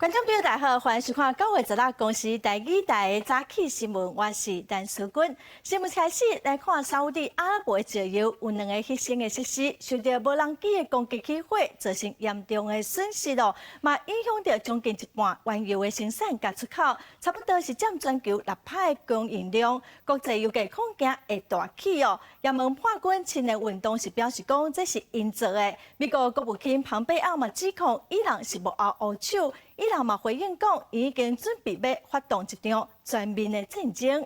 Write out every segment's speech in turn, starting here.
觀眾朋友大家好，歡迎收看9月16公視台語台的早起新聞，我是陳淑君。新聞開始來看，沙烏地阿拉伯的石油有兩個核心的設施受到無人機的攻擊起火，造成嚴重的損失咯，嘛影響著將近一半原油的生產佮出口，差不多是佔全球6%的供應量。國際油價恐驚會大起哦。也門叛軍青年運動是表示講這是𪜶做的。美國國務卿龐貝奧嘛指控伊朗是幕後烏手。伊朗嘛回應講，已經準備欲發動一場全面的戰爭。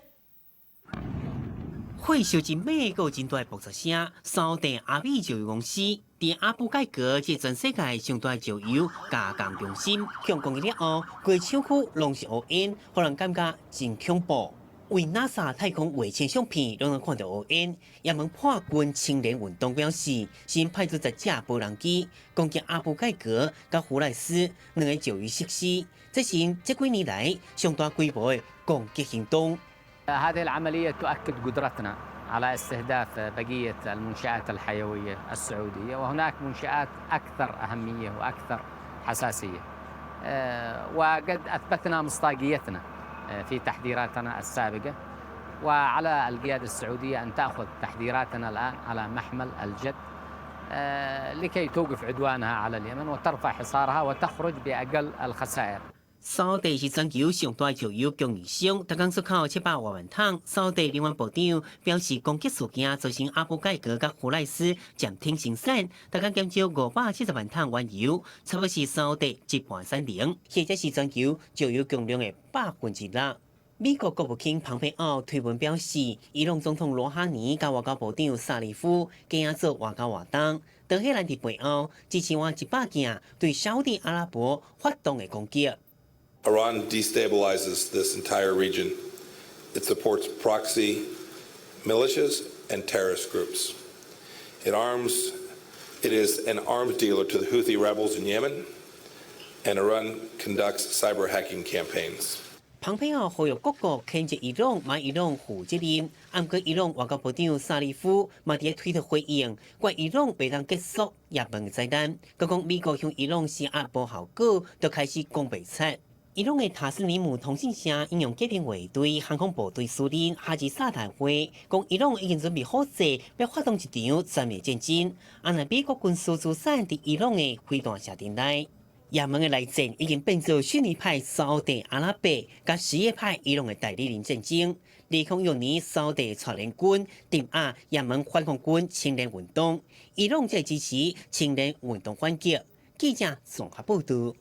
火燒真猛，閣有真大的爆炸聲。沙地阿美石油公司佇阿布蓋格，這全世界上大石油加工中心，予攻擊了後，規廠區攏是烏煙，予人感覺真恐怖。為 NASA 太空衛星相片，攏能看著烏煙。也門叛軍青年運動表示，𪜶派出十架無人機攻擊阿布蓋格佮胡萊斯兩个石油設施，這是𪜶這幾年來上大規模的攻擊行動。 هذه العملية تؤكد قدرتنا على استهداف بقية المنشآت الحيوية السعودية وهناك منشآت أكثر أهمية وأكثر حساسية وقد أثبتنا مصداقيتنا في تحذيراتنا السابقة وعلى القيادة السعودية أن تأخذ تحذيراتنا الآن على محمل الجد لكي توقف عدوانها على اليمن وترفع حصارها وتخرج بأقل الخسائر. 沙地是全球上大石油供應商，逐工出口700外萬桶。沙地能源部長表示，攻擊事件造成阿布蓋格佮胡萊斯暫停生產，逐工減少570萬桶原油，差不多是沙地一半產能，或者是全球石油供量的6%。美國國務卿龐佩奧推文表示，伊朗總統羅哈尼佮外交部長薩利夫今仔做外交活動，德黑蘭佇背後支持100件對沙地阿拉伯發動的攻擊。 Iran destabilizes this entire region. It supports proxy militias and terrorist groups. It is an arms dealer to the Houthi rebels in Yemen, and Iran conducts cyber hacking campaigns. 蓬佩奧呼籲各國譴責伊朗，嘛伊朗負責任。毋過伊朗外交部長薩利夫嘛佇推特回應，怪伊朗袂當結束也門的災難。閣講美國向伊朗施壓無效果，就開始講白賊。伊朗的塔斯尼姆通訊社引用革命衛隊航空部隊司令哈吉薩達話，講伊朗已經準備好勢，欲發動一場全面戰爭。啊，若美國軍事資產佇伊朗的飛彈射程內。也門的內戰已經變做遜尼派沙地阿拉伯佮什葉派伊朗的代理人戰爭。2016年，沙地帶聯軍鎮壓也門反抗軍青年運動，伊朗則支持青年運動反擊。記者綜合報導。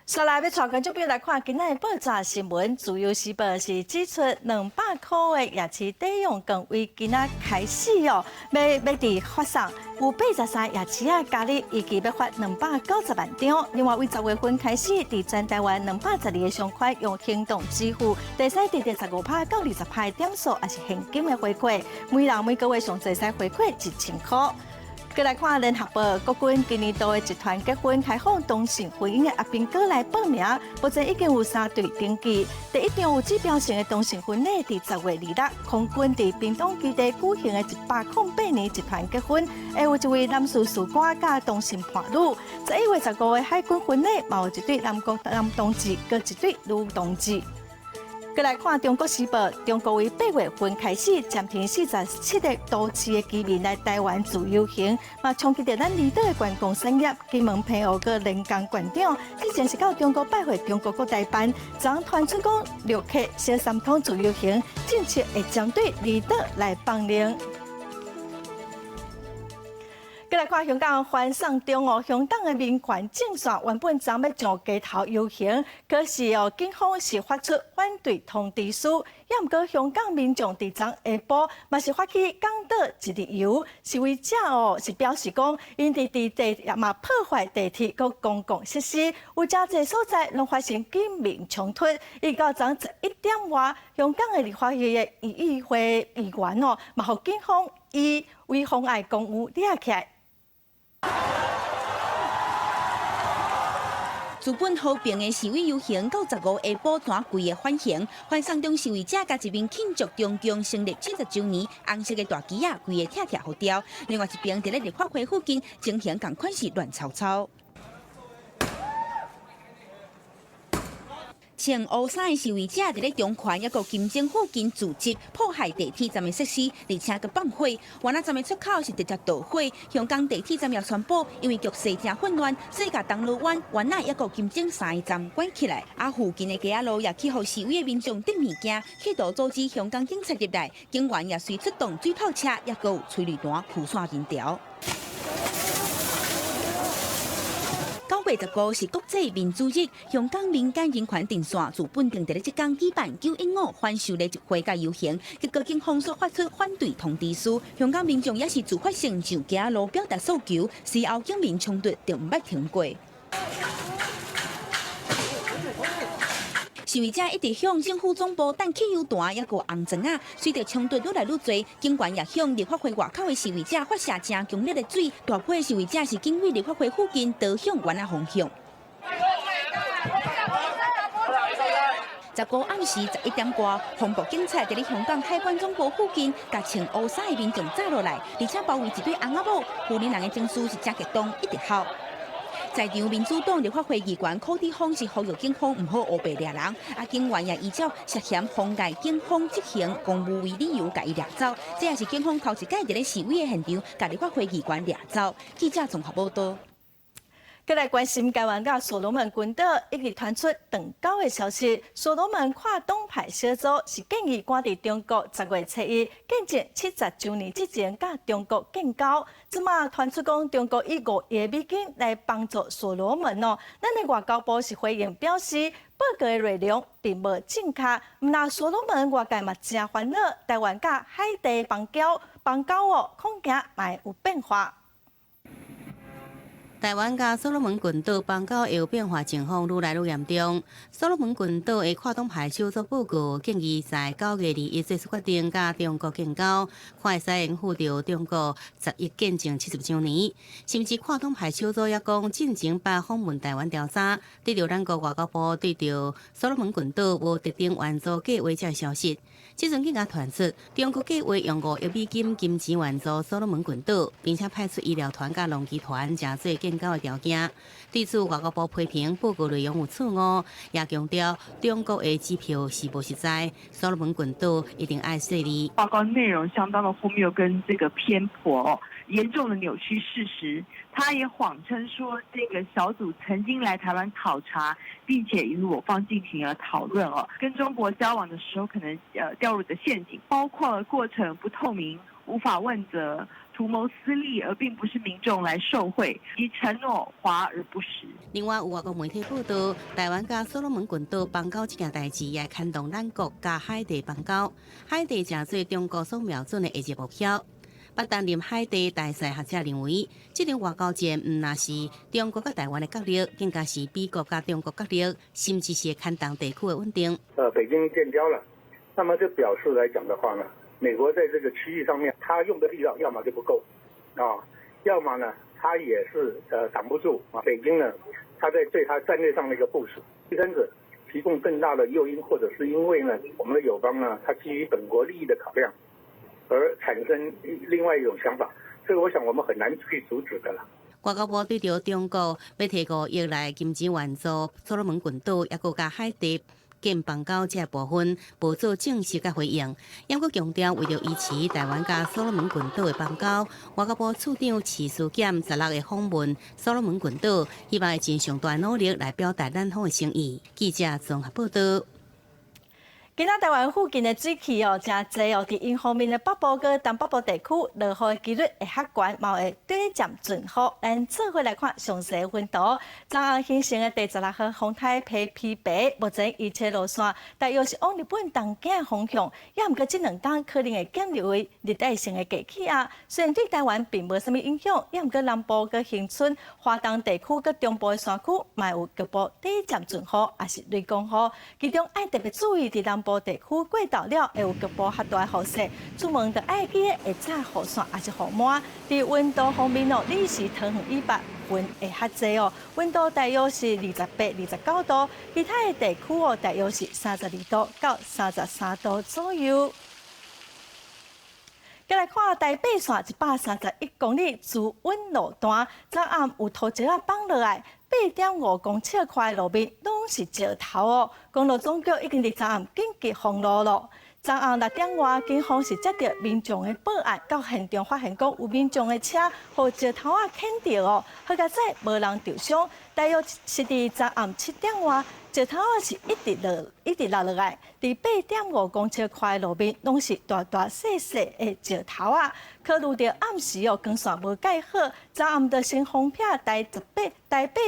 紲來欲帶觀眾朋友來看今仔的報紙新聞，自由時報是指出200箍的夜市抵用券為今仔開始哦，欲欲佇發送，有83夜市仔加入，預計欲發290萬張。另外，為10月份開始，佇全台灣212个商圈用行動支付，會使得著15趴到20趴的點數，抑是現金的回饋，每人每個月上濟使回饋1000箍。閣來看聯合報，國軍今年度的集團結婚開放同性婚姻的阿賓哥來報名，目前已經有三對登記。第一場有指標性的同性婚禮，佇10月26，空軍佇屏東基地舉行的108年集團結婚，會有一位男士士官佮同性伴侶。11月15的海軍婚禮，嘛有一對男國男同志，閣一對女同志。閣來看《中國時報》，中國為8月份開始暫停47個都市的居民來台灣自由行，嘛衝擊著咱離島的觀光產業。金門、澎湖閣連江縣長之前是到中國拜會中國國台辦，昨傳出講陸客小三通自由行政策會針對離島來放令。閣來看香港反送中哦，香港的民權陣線原本昨欲上街頭遊行，可是哦，警方是發出反對通知書。也毋過香港民眾佇昨下晡嘛是發起港島一日遊，示威者哦是表示講，𪜶佇佇地鐵嘛破壞地鐵閣公共設施，有誠濟所在攏發生警民衝突。一直到昨11點外，香港的立法會的議會議員哦，嘛予警方以違妨礙公務掠起來。自本和平的示威遊行，到15下晡轉規个反行，反送中示威者佮一邊慶祝中共成立70週年，紅色的大旗仔規个拆拆予掉。另外一邊佇咧立法會附近，情形仝款是亂糟糟。穿烏衫的示威者佇咧中環抑閣金鐘附近聚集，破壞地鐵站的設施，而且閣放火。灣仔站的出口是直接導火。香港地鐵站也宣布，因為局勢誠混亂，所以共銅鑼灣、灣仔抑閣金鐘三个站關起來。啊，附近的街仔路也去予示威的民眾擲物件，企圖阻止香港警察入來。警員也隨出動水炮車，抑閣有催淚彈驅散人潮。9月15是國際民主日，香港民間人權陣線自本定佇咧這工舉辦915反修例集會佮遊行，結果警方煞發出反對通知書。香港民眾也是自發性上街路表達訴求，隨後警民衝突就毋捌停過。示威者一直向政府總部擲汽油彈，抑閣紅磚仔。隨著衝突愈來愈濟，警員也向立法會外口的示威者發射誠強烈的水。大批示威者是緊對立法會附近逃向灣仔方向。15暗時11點外，防暴警察佇咧香港海關總部附近，共穿烏衫的民眾紮落來，而且包圍一對翁仔某，婦人的情緒是誠激動，一直哭。在場民主黨立法會議員柯志峰是呼籲警方毋好烏白掠人，啊，警員也依照涉嫌妨礙警方執行公務為理由，共伊掠走。這也是警方頭一擺佇咧示威的現場，共立法會議員掠走。記者綜合報導。閣來關心台灣佮所羅門群島一直傳出斷交的消息。所羅門跨黨派小組是建議趕佇中國10月7日建政70週年之前，佮中國建交。這馬傳出講中國以5億美金來幫助所羅門哦。咱的外交部是回應表示，報告的內容並無正確。毋但所羅門外界嘛誠煩惱，台灣佮海地邦交邦交哦，恐驚嘛會有變化。台灣佮所羅門群島邦交會有變化情況愈來愈嚴重。所羅門群島的跨黨派小組報告建議在9月21做出決定，佮中國建交，看會使應付著中國11建政70週年。甚至跨黨派小組也講，進前捌訪問台灣調查，得著咱國外交部對著所羅門群島無特定援助計畫這消息。這陣更加傳出，中國計劃用5億美金金錢援助所羅門群島，並且派出醫療團佮農機團，成做建交的條件。對此，外交部批評報告內容有錯誤，也強調中國的支票是無實在，所羅門群島一定愛細膩。報告內容相當的荒謬跟這個偏頗，嚴重的扭曲事實。他也謊稱說，這個小組曾經來台灣考察，並且與我方進行了討論哦。跟中國交往的時候，可能掉入的陷阱，包括了過程不透明、無法問責、圖謀私利，而並不是民眾來受惠，以及承諾華而不實。另外，有外國媒體報道，台灣佮所羅門群島邦交這件代誌，也牽動咱國佮海地邦交。海地誠做中國所瞄準的下一個目標。捌擔任海地大使學者認為，這場外交戰毋但是中國佮台灣的角力，更加是美國佮中國角力，甚至是牽動地區的穩定。北京建交了，那麼就表示來講的話呢，美國在這個區域上面，他用的力道要麼就不夠，啊，要麼呢，他也是擋不住啊。北京呢，他在對他戰略上的一個部署。第三者提供更大的誘因，或者是因為呢，我們的友邦呢，他基於本國利益的考量，而產生另外一種想法，這個我想我們很難去阻止的啦。外交部對著中國欲提5億來金錢援助所羅門群島，抑閣佮海地建邦交這部分，無做正式的回應。猶閣強調，為著維持台灣佮所羅門群島的邦交，外交部次長徐思儉16會訪問所羅門群島，希望會盡上大努力來表達咱方的誠意。記者綜合報道。今仔台灣附近的水汽哦，誠濟哦，佇迎風面的北部佮東北部地區，落雨的幾率會較懸，嘛會短暫陣雨。咱做伙來看詳細溫度。昨暗形成的第16號風颱皮皮白，目前預測路線大約是往日本東行方向，也毋過這兩工可能會減入為熱帶性的低氣壓。雖然對台灣並無啥物影響，也毋過南部佮恆春、花東地區佮中部的山區，嘛有局部短暫陣雨，抑是雷公雨。其中愛特別注意佇南部地區過晝了會有局部較大雨勢，出門著愛記得會紮雨傘，抑是雨帽。佇溫度方面哦，你是桃園以北雲會較濟哦，溫度大約是28、29度，其他的地區哦，大約是32度到33度左右。再來看台八線131公里竹穩路段，昨暗有土石仔放落來。8.5公尺寬的路面攏是石頭哦。公路總局已經佇昨暗緊急封路咯。昨暗6點外，警方是接著民眾的報案，到現場發現講有民眾的車予石頭仔牽著哦，好佳哉無人受傷。大約是佇昨暗7點外，石頭仔是一直落，一直落落來，佇8.5公尺寬的路面，攏是大大細細的石頭仔。考慮著暗時哦，光線無蓋好，昨暗就先封閉台18台八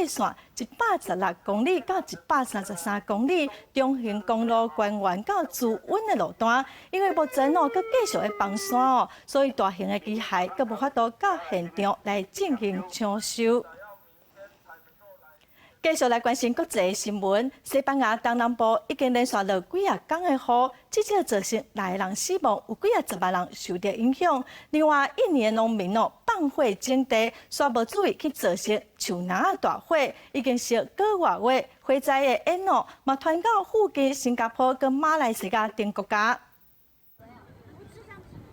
線116公里到133公里中橫公路關員到慈雲的路段，因為目前哦，閣繼續咧崩山哦，所以大型的機械閣無法度到現場來進行搶修。繼續來關心國際新聞，西班牙東南部已經連續落幾仔工的雨，至少造成六个人死亡，有幾仔十萬人受著影響。另外，印尼農民哦放火種地，煞無注意去造成樹林仔大火，已經燒幾個月，火災的煙哦，嘛傳到附近新加坡佮馬來西亞等國家。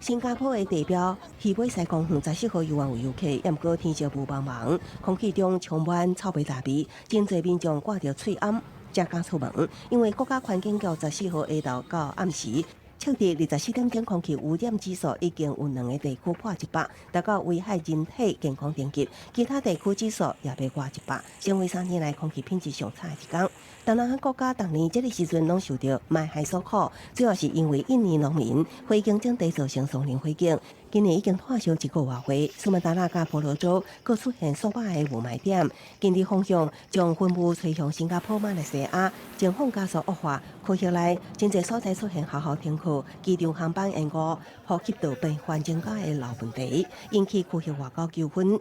新加坡的地標魚尾獅公園14號猶原有遊客，毋過天色霧茫茫，空氣中充滿臭味雜味，真濟民眾掛著喙罨才敢出門。因為國家環境局14號下晝到暗時，測得24點鐘空氣污染指數已經有兩个地區破100，達到危害人體健康等級。其他地區指數也欲過100，成為3年來空氣品質上差的一天。東南亞國家逐年這个時陣攏受著霾害所苦，主要是因為印尼農民火警種地造成叢林火警，今年已經湠燒一個外月。蘇門答臘佮婆羅洲閣出現數百个霧霾點，今日風向將雲霧吹向新加坡、馬來西亞，情況加速惡化。區域內真濟所在出現學校停課、機場航班延誤、呼吸道病患增加的老問題，引起區域外交糾紛。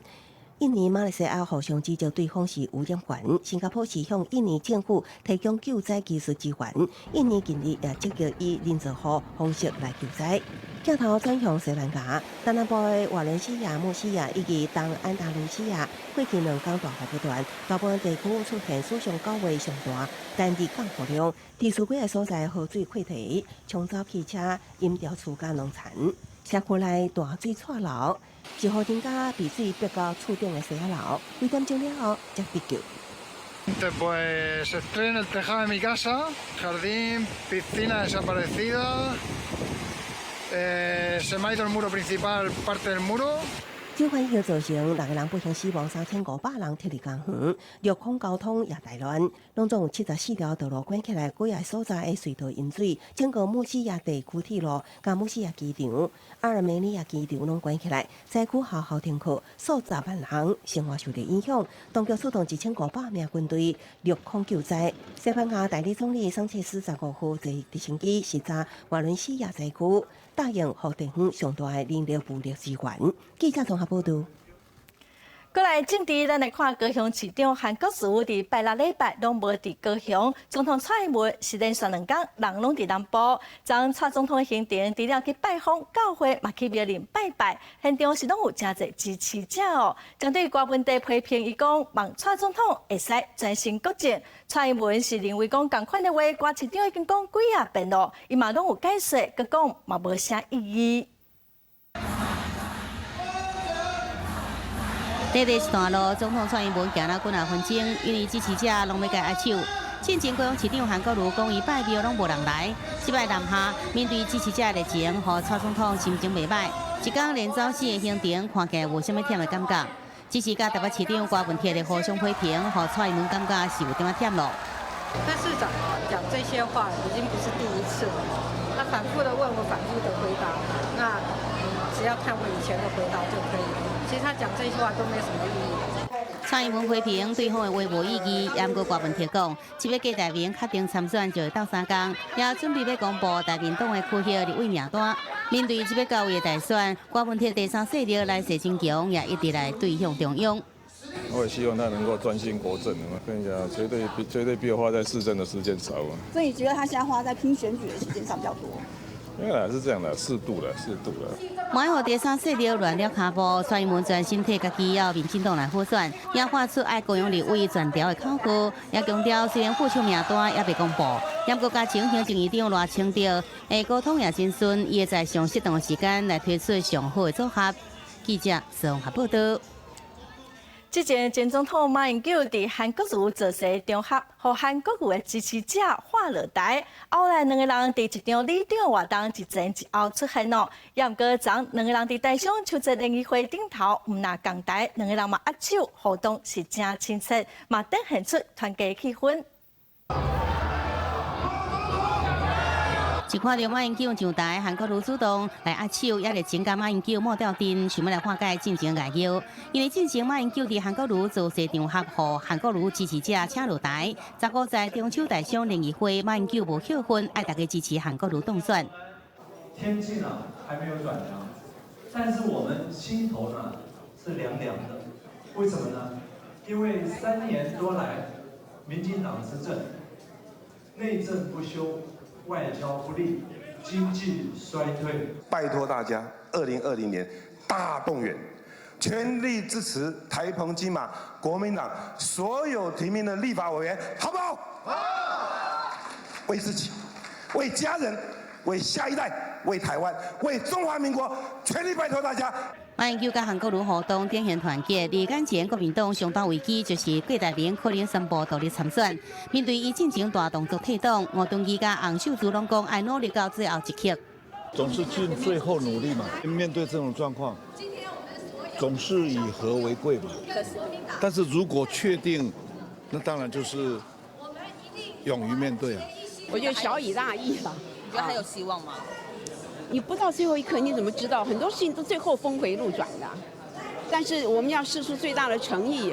印尼、馬來西亞互相指責對方是污染源，新加坡是向印尼政府提供救災技術支援。印尼近日也積極以人造雨方式來救災。鏡頭轉向西班牙，東南部的瓦倫西亞、穆西亞以及東安達盧西亞，過去兩天大雨不斷，大部分地區出現史上九月上大單日降雨量，地區幾个所在河水潰堤，沖走汽車、淹掉厝佮農田，社區內大水掣流。一戶人家被水逼到厝頂的穡仔樓，幾點鐘了後才得救。 Pues estoy en el tejado de mi casa, jardín, piscina desaparecida, se me ha ido el muro principal, parte del muro. 這款雨造成六个人不幸死亡，3500人撤離家園，陸空交通也大亂，攏總有74條道路關起來，幾个所在的隧道淹水，整個穆西亞地區鐵路、佮穆西亞機場、阿爾梅尼亞機場攏關起來，災區學校停課，數十萬人生活受著影響。當局出動1500名軍隊陸空救災。西班牙代理總理桑切斯15號坐直升機視察瓦倫西亞災區，答應予地方上大的人力物力支援。記者綜合報導。過來政治，咱來看高雄市長韓國瑜佇拜六禮拜攏無佇高雄，總統蔡英文是連續兩工人攏佇南部。昨蔡總統的行程除了去拜訪教會，嘛去廟裡拜拜，現場是攏有誠濟支持者哦。針對郭文帝批評，伊講望蔡總統會使專心國政。蔡英文是認為講仝款的話，郭市長已經講幾仔遍囉，伊嘛攏有解釋，閣講嘛無啥意義。短短一段路，總統蔡英文行了幾若分鐘，因為支持者攏欲共伊握手。進前高雄市長韓國瑜講，伊拜廟攏無人來。這擺南下面對支持者熱情，予蔡總統心情袂䆀。一工連走四个行程，看起來無啥物忝的感覺。只是佮台北市長郭文鐵的互相批評，予蔡英文感覺是有點仔忝咯。柯市長講這些話已經不是第一次了，他反覆的問我，反覆的回答，那只要看我以前的回答就可以了。其實他講這些話都沒什麼意義。蔡英文批評對方的話無意義，毋過郭文鐵講，這擺郭台銘確定參選就會鬥相共，也準備欲公布大民黨的區域立委名單。面對這擺九月大選，郭文鐵第三勢力來勢真強，也一直來對向中央。我也希望他能夠專心國政。我跟你講，絕對比絕對比我花在市政的時間少啊。所以你覺得他現在花在拼選舉的時間上比較多？因為是這樣的，適度的，適度的。嘛予第三勢力亂了跤步，蔡英文專心替家己佮民進黨來輔選，也喊出愛高雄立委全調的口號，也強調雖然副手名單猶未公布，毋過佮前行政院長賴清德的溝通也真順，伊會在上適當的時間來推出上好的組合。記者綜合報導。之前前總統馬英九佇韓國瑜造勢場合，予韓國瑜的支持者喝落台。後來兩個人佇一場里長活動一前一後出現哦，也毋過昨兩個人佇台商秋節聯誼會頂頭，毋若仝台，兩個人嘛握手互動是誠親切，嘛展現出團結氣氛。一看著馬英九上台，韓國瑜主動來握手，也熱情共馬英九抹吊燈，想欲來化解進前外交。因為進前馬英九佇韓國瑜造勢場合，予韓國瑜支持者請落台。15在中秋台商聯誼會，馬英九無歇睏，愛大家支持韓國瑜當選。天氣呢還沒有轉涼，但是我們心頭呢是涼涼的。為什麼呢？因為3年多來，民進黨執政，內政不修。外交不力，經濟衰退。拜託大家，2020年大動員，全力支持台澎金馬國民黨所有提名的立法委員，好不好？好。為自己，為家人，為下一代，為台灣，為中華民國，全力拜託大家。馬英九佮韓國瑜互動，展現團結。佇眼前國民黨上大危機就是郭台銘可能宣布獨立參選。面對伊進前大動作退黨，吳敦義佮洪秀柱攏講愛努力到最後一刻。總是盡最後努力嘛。面對這種狀況，總是以和為貴嘛。但是如果確定，那當然就是勇於面對啊。我覺得曉以大義吧。你覺得還有希望嗎？你不到最後一刻，你怎麼知道？很多事情都最後峰迴路轉的。但是我們要釋出最大的誠意。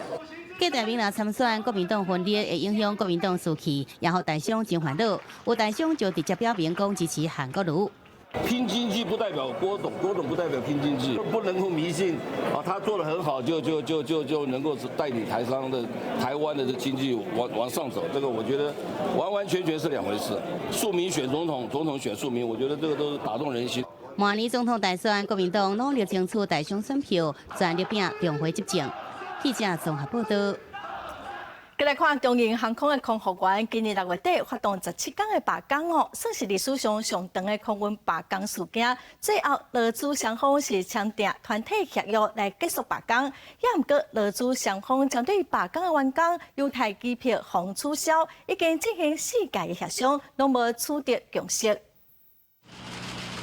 郭台銘若參選，國民黨分裂會影響國民黨士氣，也予台商真煩惱。有台商就直接表明講支持韓國瑜。拼經濟不代表郭董，郭董不代表拼經濟，不能夠迷信啊！他做得很好，就能夠帶領台商的台灣的這經濟往上走。這個我覺得完完全全是兩回事。庶民選總統，總統選庶民，我覺得這個都是打動人心。明年總統大選，國民黨努力爭取台商選票，全力拚重回執政。記者綜合報道。過來看長榮航空的空服員，今年6月底發動17天的罷工哦，算是歷史上上長的空運罷工事件。最後勞資雙方是簽訂團體協約來結束罷工，也毋過勞資雙方針對罷工的員工優待機票予取消，已經進行四屆的協商，攏無取得共識。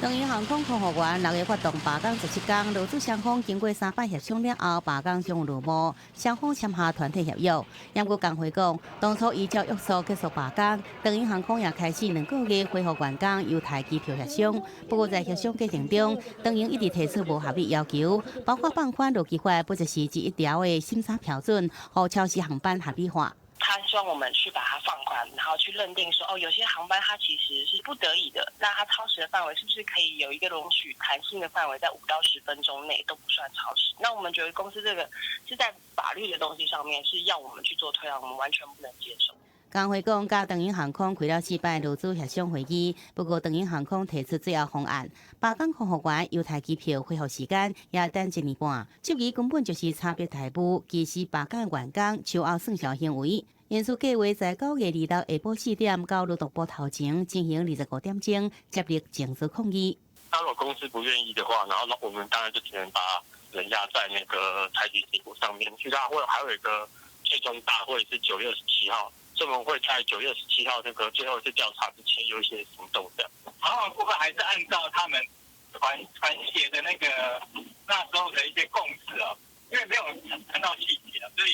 長榮航空空服員6月發動罷工17天，勞資雙方經過三擺協商了後，罷工終落幕，雙方簽下團體協約。毋過工會講，當初依照約束結束罷工，長榮航空也開始2個月恢復員工優待機票協商。不過在協商過程中，長榮一直提出無合理要求，包括放寬勞基法不適時一條的審查標準，予超時航班合理化。他希望我們去把它放寬，然後去認定說，哦，有些航班它其實是不得已的，那它超時的範圍是不是可以有一個容許彈性的範圍，在5到10分鐘內都不算超時？那我們覺得公司這個是在法律的東西上面是要我們去做退讓，我們完全不能接受。工會講，佮長榮航空開了四擺勞資協商會議，不過長榮航空提出最後方案，罷工空服員優待機票恢復時間也等一年半，質疑根本就是差別待遇，歧視罷工員工，秋後算帳行為。因此計劃在9月26下晡4點到勞動部頭前進行25點鐘接力靜坐抗議。那如果公司不願意的話，然後我們當然就只能把人壓在那個裁決結果上面。其他會還有一個最終大會是9月27號。我們會在9月27號那個最後一次調查之前有一些行動的。航空部分還是按照他們團協的那個那時候的一些共識啊，因為沒有談到細節啊，所以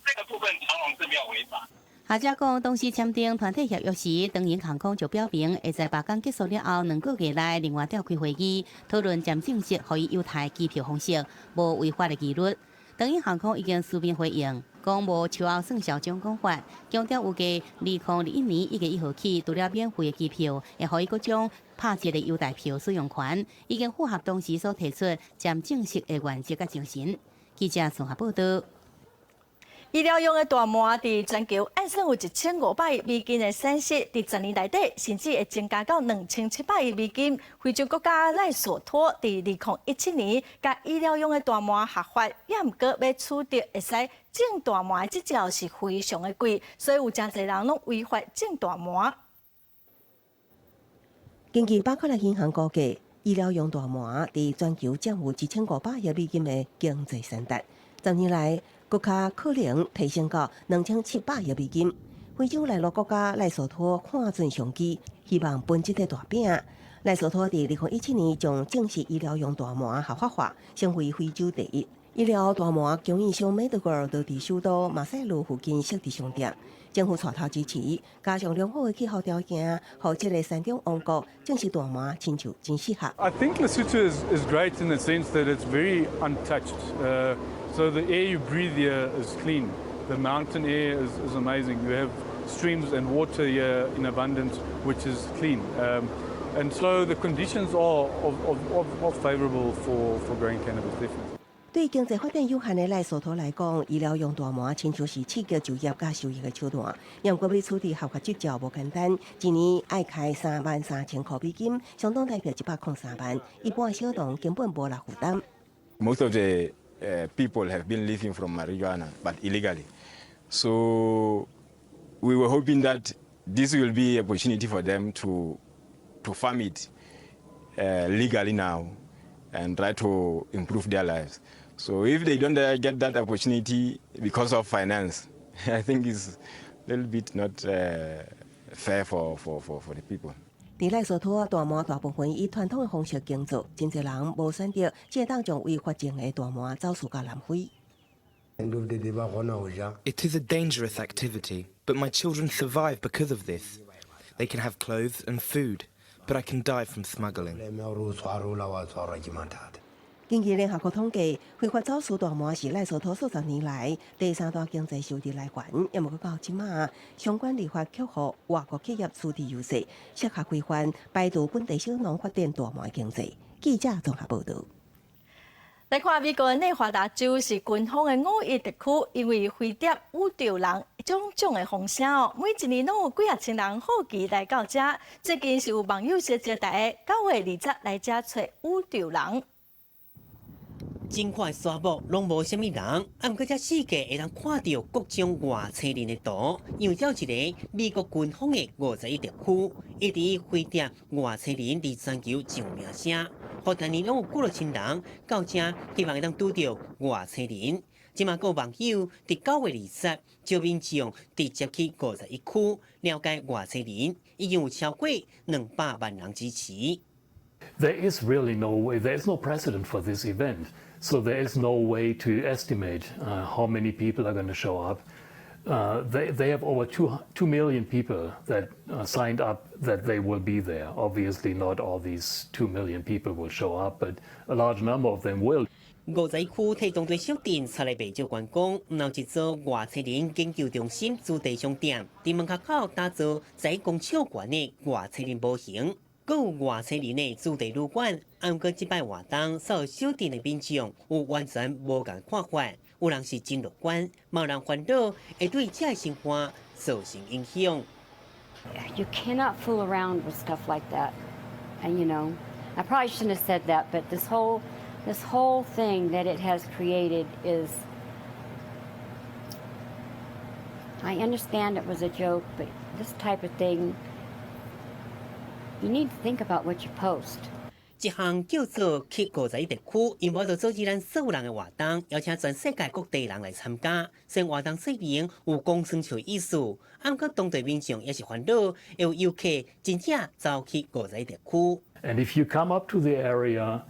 這個部分長榮是沒有違法。學者講，當時簽訂團體協約時，長榮航空就表明會在罷工結束了後2個月內另外召開會議，討論漸正式予伊優待機票方式，無違法的疑慮。長榮航空已經書面回應，講無秋後算帳這種講法，強調預計2021年1月1號起，除了免費的機票，會予伊各種拍折的優待票使用權，已經符合當時所提出漸正式的原則佮精神。記者綜合報道。醫療用的大麻佇全球按算有1500億美金的損失，佇10年內底甚至會增加到2700億美金。非洲國家賴索托佇2017年，共醫療用的大麻合法，也毋過欲取得會使種大麻的執照是非常的貴，所以有誠濟人攏違法種大麻。根據巴克萊銀行估計，醫療用大麻佇全球佔有1500億美金的經濟損失。10年來，閣較可能提升到2700億美金。非洲內陸國家萊索托看準商機，希望分這個大餅。萊索托佇2017年將正式醫療用大麻合法化，成為非洲第一。醫療大麻供應商 Medigrow 就佇首都馬塞盧附近設置商店，政府帶頭支持，加上良好的氣候條件，予這个山中王國種植大麻親像真適合。 I think Lesotho is great in the sense that it's very untouched. So the air you breathe here is clean. The mountain air is amazing. You have streams and water here in abundance, which is clean. And so the conditions are of favorable for growing cannabis, definitely. 對經濟發展有限的萊索托來講，醫療用大麻親像是刺激就業佮收益的手段。毋過欲取得合法執照無簡單，一年愛開33,000箍美金，相當台幣103萬，一般小農根本無力負擔。 Most of the people have been living from marijuana, but illegally. So we were hoping that this will be an opportunity for them to farm it legally now and try to improve their lives. So if they don't get that opportunity because of finance, I think it's a little bit not fair for the people. 佇萊索托，大麻大部分以傳統的方式耕作，真濟人無選擇，才會當將違法種的大麻走私到南非。 It is a dangerous activity, but my children survive because of this. They can have clothes and food, but I can die from smuggling. 根據聯合國統計，非法走私大麻是萊索托數十年來第三大經濟收入來源。也毋過到這馬，相關立法卻予外國企業取得優勢，設下規範，排除本地小農發展大麻經濟。記者綜合報導。來看美國內華達州是軍方的5·1特區，因為飛碟宇宙人種種的風聲哦，每一年攏有幾仔千人好奇來到遮。最近是有網友相招待9月20來遮揣宇宙人。真闊沙漠攏無啥物人，啊，毋過遮四界會當看著各種外星人的圖，因為這有一个美國軍方的51特區，一直飛碟外星人佇全球上名聲，予逐年攏有幾若千人到遮，希望會當拄著外星人。這馬閣有網友佇9月20招民眾直接去51區了解外星人，已經有超過200萬人支持。 There is really no way, there is no precedent for this event. So there is no way to estimate how many people are going to show up. They have over 2 million people that signed up that they will be there. Obviously, not all these 2 million people will show up, but a large number of them will. 51區替當地小鎮出來袂少觀光，有一座外星人研究中心主題商店，佇門口口打造10公尺懸的外星人模型。閣有外星人的主題旅館，毋過這擺活動，所有小鎮的民眾有完全無仝看法，有人是真樂觀，嘛有人煩惱會對遮的生活造成影響。 You cannot fool around with stuff like that. And I probably shouldn't have said that, but this whole thing that it has created is, I understand it was a joke, but this type of thing, you need to think about what you post. 這項叫做去51特區，𪜶欲組織咱所有人的活動，邀請全世界各地人來參加。雖然活動說明有公算笑意思，毋過當地民眾也是煩惱，有遊客真正走去51特區。 And if you come up to the area,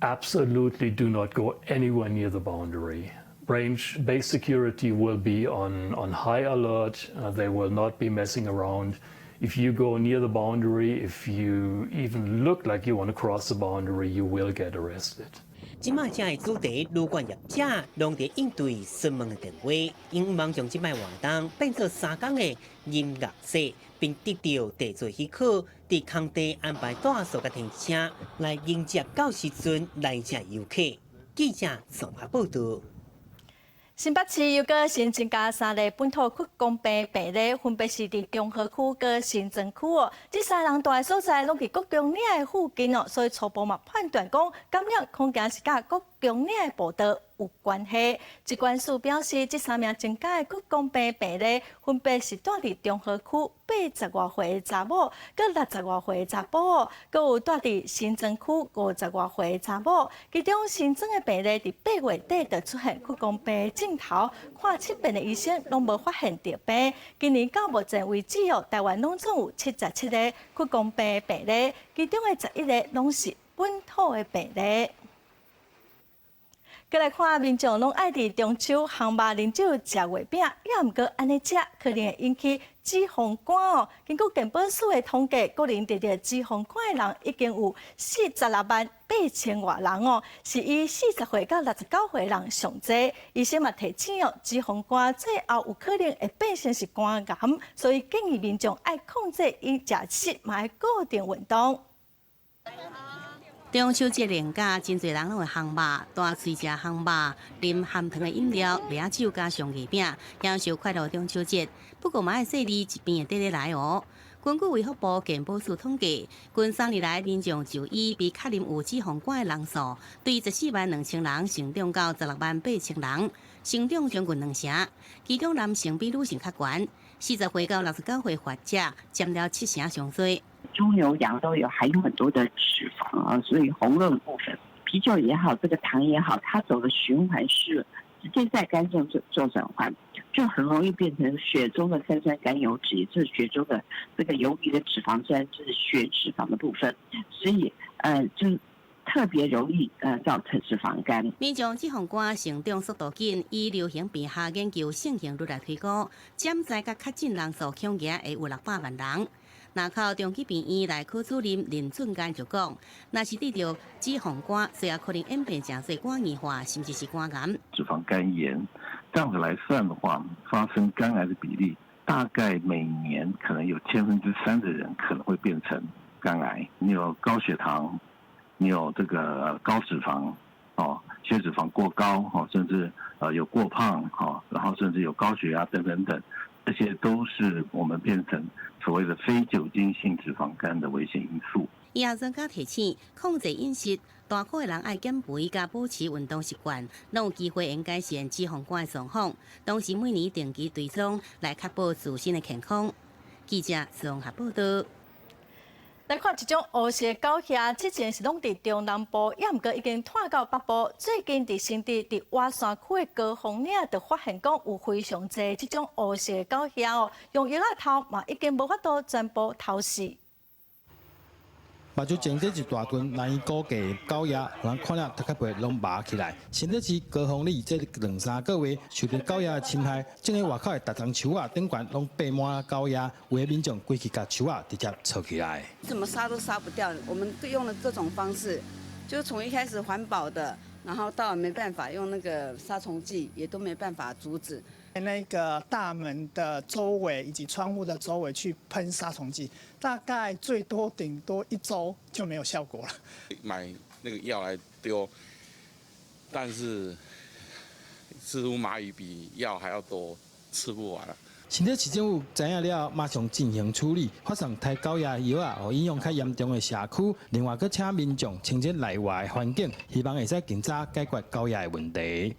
absolutely do not go anywhere near the boundary. Range base security will be on high alert. They will not be messing around. If you go near the boundary, if you even look like you want to cross the boundary, you will get arrested. 這馬遮的主題旅館業者攏佇應對詢問的電話，𪜶向望將這擺活動變做3工的音樂節，並得著地做許可，佇空地安排大數佮停車來迎接到時陣來遮遊客。記者綜合報導。新北市又閣新增加三例本土屈光病病例，分別是佇中和區佮新莊區哦。這三人蹛的所在攏佇國中嶺的附近哦，所以初步嘛判斷講感染恐驚是佮國強嶺的步道有關係。疾管署表示，這三名增加的屈光病病例，分別是蹛佇中和區80外歲的查某，佮60外歲的查埔，閣有蹛佇新莊區50外歲的查某。其中新莊的病例佇8月底就出現屈光病的症頭，看7遍的醫生攏無發現著病。今年到目前為止哦，台灣攏總有77個屈光病的病例，其中的11個攏是本土的病例。閣來看民眾攏愛佇中秋烘肉、啉酒、食月餅，猶毋過按呢食可能會引起脂肪肝哦。根據健保署的統計，國人得著脂肪肝的人已經有46萬8千外人哦，是以40歲到69歲人上濟。醫生嘛提醒哦，脂肪肝最後有可能會變成是肝癌，所以建議民眾愛控制飲食，嘛愛固定運動。中秋節連假，真濟人攏會烘肉，大喙食烘肉，啉含糖的飲料、麥仔酒加上月餅，享受快樂中秋節。不過嘛愛細膩，疾病會綴咧來哦。根據衛福部健保署統計，近3年來民眾就醫被確認有脂肪肝的人數，對14萬2千人成長到16萬8千人，成長將近兩成。其中男性比女性較懸，40歲到69歲患者佔了七成上濟。豬牛羊都有含有很多的脂肪啊，所以紅肉的部分，啤酒也好，這個糖也好，它走的循環是直接在肝臟做轉換，就很容易變成血中的三酸甘油酯，就是血中的這個游離的脂肪酸，就是血脂肪的部分，所以就特別容易造成脂肪肝。民眾脂肪肝成長速度緊，以流行病學研究盛行率來推估，潛在佮確診人數恐驚會有600萬人。林口中基病院內科主任林俊堅就講，若是得著脂肪肝，最後可能演變成做肝硬化，甚至是肝癌。脂肪肝炎，這樣子來算的話，發生肝癌的比例，大概每年可能有3/10的人可能會變成肝癌。你有高血糖，你有這個高脂肪，哦，血脂肪過高，哦，甚至有過胖，哈，然後甚至有高血壓等等等。這些都是我們變成所謂的非酒精性脂肪肝的危險因素。醫學專家提醒，控制飲食，大箍的人愛減肥佮保持運動習慣，攏有機會會改善脂肪肝的狀況。同時每年定期追蹤，來確保自身的健康。記者綜合報道。來看這種烏色狗餛，之前是攏佇中南部，猶毋過已經湠到北部。最近佇新竹佇活山區的高峰嶺，就發現講有非常濟這種烏色狗餛哦，用藥仔頭嘛已經無法度全部頭死。目睭前底一大群難以估計狗餛，予人看了頭殼皮攏麻起來。新竹市高峰里這兩三個月受著狗餛的侵害，種佇外口的大樟樹仔頂懸攏爬滿狗餛，有的民眾規氣共樹仔直接鋤起來。怎麼殺都殺不掉，我們用了各種方式，就從一開始環保的，然後到沒辦法用那個殺蟲劑，也都沒辦法阻止。那個大門的周圍以及窗戶的周圍去噴殺蟲劑，大概最多頂多一周就沒有效果了。買那個藥來丟，但是似乎螞蟻比藥還要多，吃不完了。新竹市政府知影了，馬上進行處理，發送刣狗餛藥仔，予影響較嚴重的社區。另外，閣請民眾清潔內外環境，希望會使盡早解決狗餛的問題。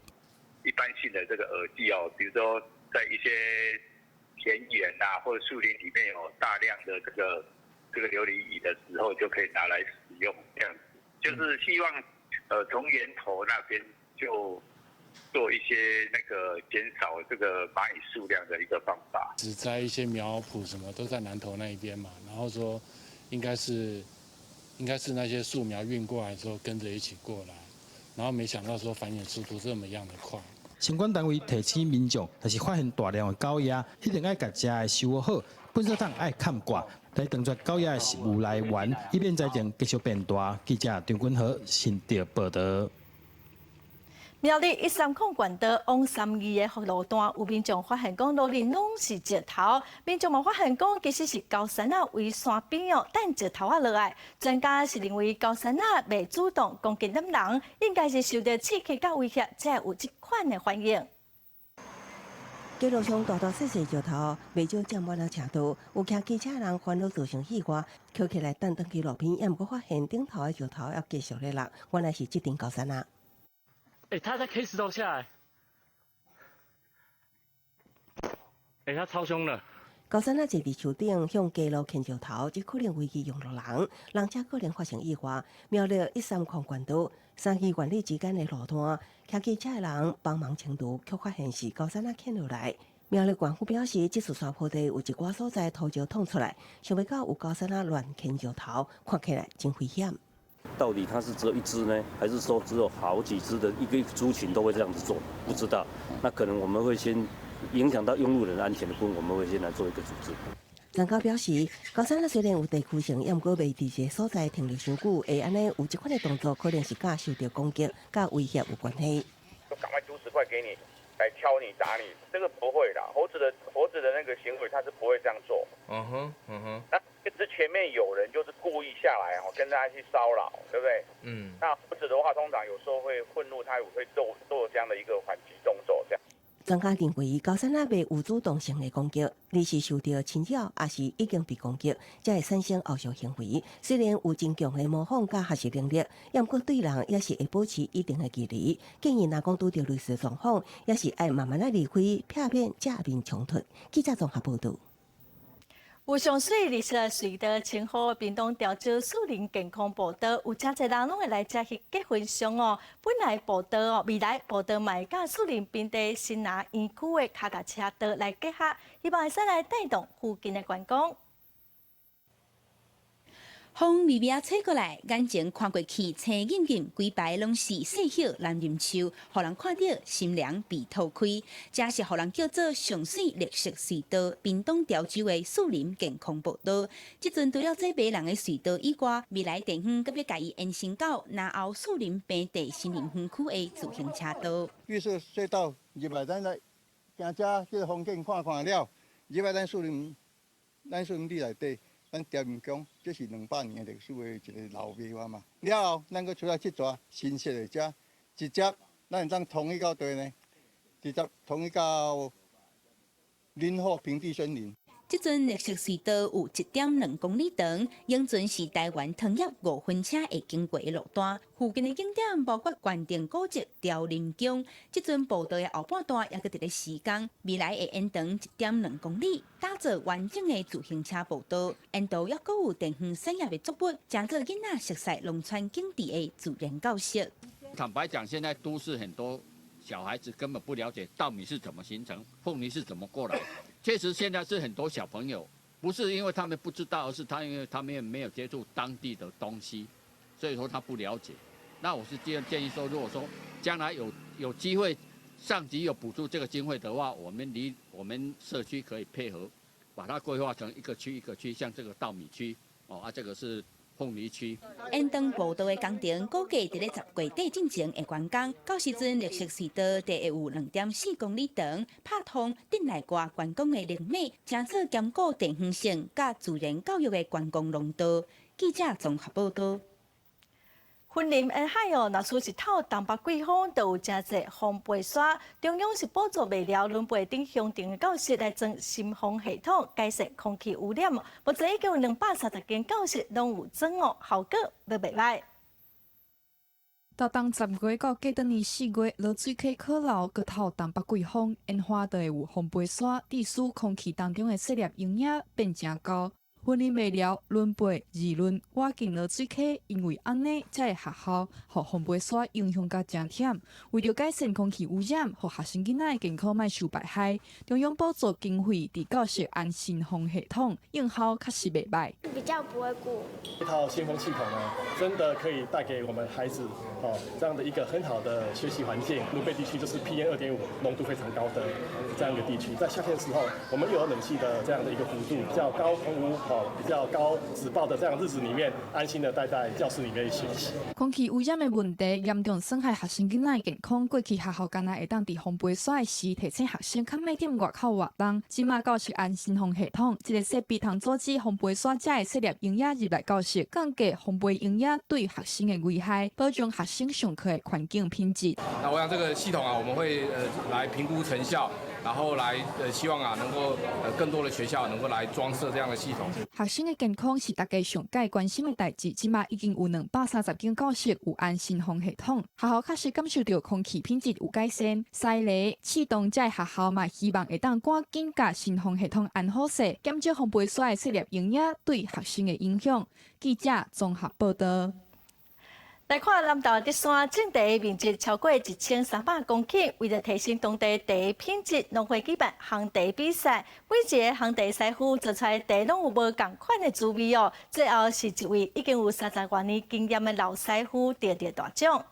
一般性的這個餌劑哦，比如說在一些田園啊或者樹林裡面有大量的這個琉璃蟻的時候，就可以拿來使用。這樣子就是希望從源頭那邊就做一些那個減少這個螞蟻數量的一個方法。只栽一些苗圃什麼都在南投那一邊嘛，然後說應該是那些樹苗運過來之後跟着一起過來，然後沒想到說繁衍速度這麼樣的快。相關單位提醒民眾，若是發現大量的狗餛，一定愛共食的收好，垃圾桶愛崁蓋，來斷絕狗餛的食物來源，以免災情繼續變大。記者張君和新竹報道。苗栗130縣道往三義的路段，有民眾發現講路裡攏是石頭，民眾嘛發現講其實是高山仔圍山邊哦，擲石頭仔落來。專家是認為高山仔袂主動攻擊咱人，應該是受著刺激佮威脅，才會有這款的反應。街路上大大細細石頭，袂少佔滿了車道，有騎機車人煩惱造成意外，抾起來擲轉去路邊，猶毋過發現頂頭的石頭猶繼續咧落，原來是這陣高山仔。欸，他在 K 石頭下來，欸，他超兇的。高山仔坐佇樹頂向街路牽石頭，這可能危及用路人，人車可能發生意外。苗栗130縣道三義原里之間的路段，騎機車的人幫忙清除，卻發現是高山仔牽落來。苗栗縣府表示，這次山坡地有一寡所在土石淌出來，想袂到有高山仔亂牽石頭，看起來真危險。到底它是只有一隻呢，還是說只有好幾隻的一個族群都會這樣子做？不知道。那可能我們會先影響到用路人安全的部分，我們會先來做一個處置。專家表示，高山仔雖然有地區性，也毋過袂佇這個所在停留傷久，會按呢有這款的動作，可能是佮受著攻擊、佮威脅有關係。趕快丟石塊給你，來敲你打你，這個不會啦。猴子的那個行為，它是不會這樣做。嗯哼，嗯哼。那就是前面有人就是故意下來哦，跟大家去騷擾，對不對？嗯。那猴子的話，通常有時候會憤怒，它也會做這樣的一個反擊動作，這樣。專家認為，高山仔袂有主動性的攻擊，而是受著侵擾，抑是已經被攻擊，才會產生後續行為。雖然有真強的模仿佮學習能力，也毋過對人也是會保持一定的距離。建議若講拄著類似狀況，也是愛慢慢仔離開，避免正面衝突。記者綜合報導。有上媠綠色隧道稱呼的屏東潮州樹林健康步道，有誠濟人攏會來遮翕結婚相哦。本來步道哦，未來步道嘛會佮樹林平地新拿園區的跤踏車道來結合，希望會使來帶動附近的觀光。風微微吹過來，眼前看過去青蔭蔭，規排攏是細葉欖仁樹，予人看著心涼鼻頭開。這是予人叫做上媠綠色隧道，屏東潮州的樹林健康步道。這陣除了這迷人的隧道以外，未來地方閣欲共伊延伸到南澳樹林平地森林園區的自行車道。綠色隧道入來，咱來行遮這個風景看看了，入來咱樹林里內底。咱朝眠宮，這是200年的歷史的一個老廟啊嘛。了後，咱閣出來這逝新設的遮，直接咱會當通去到佗呢？直接通去到林後平地森林。這陣綠色隧道有1.2公里長，永春是台灣糖業5分車會經過的路段。附近的景點包括關定古蹟、朝林宮。這陣步道的後半段猶閣佇咧施工，未來會延長1.2公里，打造完整的自行車步道。沿途猶閣有地方產業的作物，成做囡仔熟悉農村景致的自然教室。坦白講，現在都市很多小孩子根本不了解稻米是怎麼形成，鳳梨是怎麼過來。確實，現在是很多小朋友，不是因為他們不知道，而是他因為他們沒有接觸當地的東西，所以說他不了解。那我是建議說，如果說將來有機會，上級有補助這個經費的話，我們社區可以配合，把它規劃成一個區一個區，像這個稻米區，哦啊，這個是鳳梨區。延長步道的工程估計佇咧10月底進前會完工，到時陣綠色隧道就會有2.4公里長，拍通鎮內外觀光的靈脈，成做兼顧地方性佮自然教育的觀光廊道。記者綜合報導。雲林沿海哦，若說是透東北季風，就有誠濟風飛沙。中央是補助麥寮、崙背等鄉鎮的教室來裝新風系統，改善空氣污染。目前已經有230間教室攏有裝哦，效果都袂䆀。逐冬10月到過轉年4月，濁水溪溪流閣透東北季風，沿海就會有風飛沙，致使空氣當中的細粒營養變誠高。雲林麥寮、崙背、二崙、倚近濁水溪，因為按呢，遮的學校，予風飛沙影響甲誠忝。為著改善空氣污染，予學生囡仔的健康莫受敗害，中央補助經費佇教室安新風系統，應效確實袂䆀。比較不會過敏。這套新風系統呢，真的可以帶給我們孩子哦這樣的一個很好的學習環境。崙背地區就是 PM 2.5濃度非常高的這樣一個地區，在夏天的時候，我們又有冷氣的這樣的一個幅度比較高空污。比較高紫爆的這樣日子裡面，安心的待在教室裡面學習。空氣污染的問題嚴重損害學生囡仔的健康。過去學校敢若會當佇風飛沙時提醒學生較莫踮外口活動。這馬教室安新風系統，這個設備通阻止風飛沙遮的細粒營養入來教室，降低風飛營養對學生的危害，保障學生上課的環境品質。那我想這個系統啊，我們會來評估成效。然後來希望啊，能夠更多的學校能夠來裝設這樣的系統。學生的健康是大家上蓋關心的代誌，這馬已經有230間教室有安新風系統，學校確實感受著空氣品質有改善。西螺、刺桐這學校嘛，希望會當趕緊共新風系統安好勢，減少烘焙沙的細粒營養對學生的影響。記者綜合報道。來看南投德山種茶面積超過1300公頃，為了提升當地茶品質，農會舉辦烘茶比賽，每一个烘茶師傅做出來茶攏有無仝款的滋味哦。最後是一位已經有30多年經驗的老師傅得著大獎。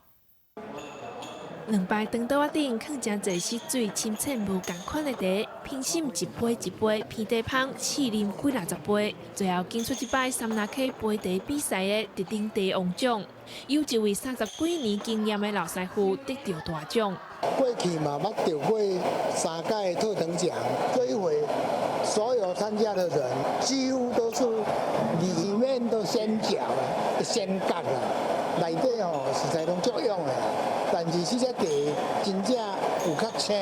兩排長桌仔頂囥誠濟色水深淺無仝款的茶，評審一杯一杯品茶芳試啉幾若十杯，最後揀出這擺杉林溪杯茶比賽的特等茶王獎，由一位30幾年經驗的老師傅得著大獎。過去嘛捌得過三屆特等獎，這一回所有參加的人幾乎都是裡面都先腳啦、先角啦，內底吼實在攏足勇的。但是這隻茶真正有較青，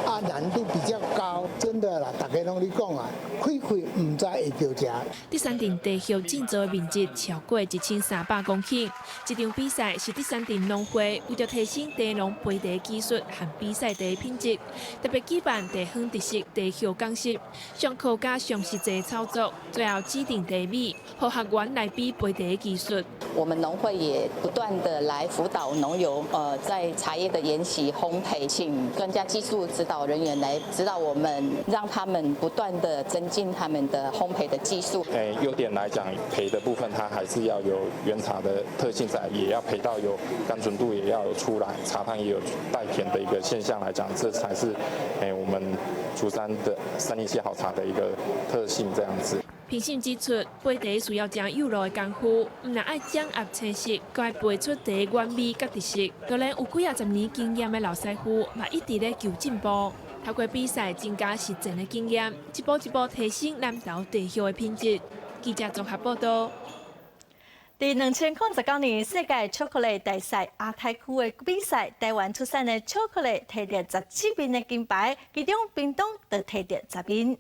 啊難度比較高，真的啦，大家攏咧講啊，開開毋知會著啥。德山鎮茶葉種植的面積超過1300公頃。這場比賽是德山鎮農會為著提升茶農焙茶技術和比賽茶品質，特別舉辦地方特色茶葉講習，上課加上實際操作，最後指定茶米，予學員來比焙茶技術。我們農會也不斷的來輔導農友，在茶葉的研習烘焙，請專家技術指導人員來指導我們，讓他們不斷的增進他們的烘焙的技術。誒，優點來講，焙的部分它還是要有原茶的特性在，也要焙到有甘醇度，也要有出來，茶湯也有帶甜的一個現象來講，這才是我們竹山的山林溪好茶的一個特性，這樣子。評審指出，焙茶需要誠幼路的功夫，毋但愛掌握青色，閣愛焙出茶原味佮特色。就連有幾仔十年經驗的老師傅，嘛一直咧求進步。透過比賽增加實戰的經驗，一步一步提升南投茶葉的品質。記者綜合報道。佇2019年世界巧克力大賽亞太區的比賽，台灣出產的巧克力提著17面的金牌，其中屏東就提著10面。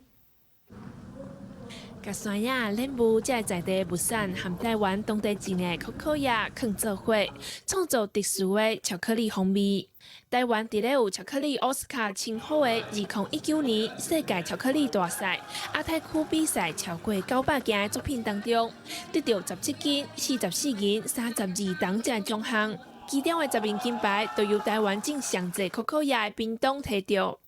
共山野、蓮霧這个在地物產和台灣當地種的可可葉囥做伙，創造特殊的巧克力風味。台灣佇咧有巧克力奧斯卡稱號的2019年世界巧克力大賽亞太區比賽超過900件的作品當中，得著17金、44銀、32銅這個獎項。其中的10面金牌都由台灣種上濟可可葉的屏東提著。